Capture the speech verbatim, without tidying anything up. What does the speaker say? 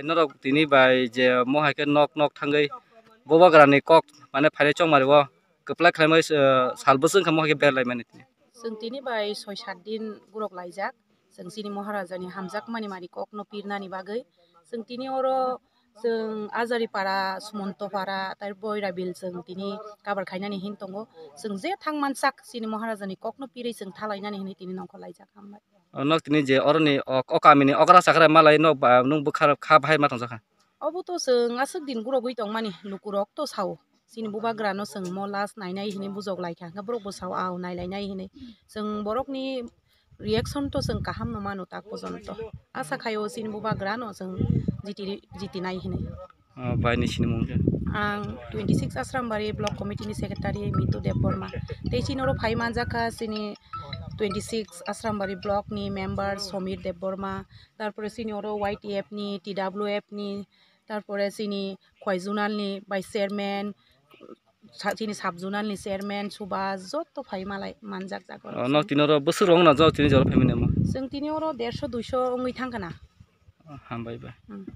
Norok tini bai je mo hai khe nok nok thangwi bubagrani kok mane phainai chongmari o kwplai khlaimai, eh, sal bwswk wngkha mo hai khe berlaimani tini. Chwng tini bai soi sat din gurok laijak. Chwng chini Maharajani hamjakmani mani kokno pirnani bagwi. Chwng tini oro chwng Ajari para, Sumonto para, tai Boirabil chwng tini kabar khainani hin tongo. Chwng je thang mansak chini Maharajani kokno pirwi chwng thalainani hinwi tini nongkhor laijak. Hambai. O nok tini je oroni ok, o kamini okra chakra malai nok ba nwng bwkha kha bahai ma tongjakha. Obo to chwng aswk din gurogwi tongmani lukurok to sao. Chini bubagrano chwng mo last nainai hinwi bujok laikha, hwnkhe borok bo sao, "Ao, nailainai," hinwi. Chwng borokni reaction to chwng kaham no mano tak pojonto. Asa khaio chini bubagrano chwng jiti, jitinai hinwi. Ah, bai ni sinimung khe? Ang twenty six Asrambari Block Committee ni Secretary Mitu Debbarma. Tei chini oro phai manjakha chini twenty six Asrambari Block ni member Somir Debbarma. Tarpore chini oro Y T F ni, T W F ni, tarpore chini Khwai Zonal ni Vice Chairman, sa-, chini Sub Zonal ni Chairman, Subhas, joto phai malai manjak jak oro. Oh, nok tini oro bwswk rok na jok tini jora phaimani mo? Chwng tini oro derso duiso wngwi thangkha na. Oh, hambai bai. Hmm.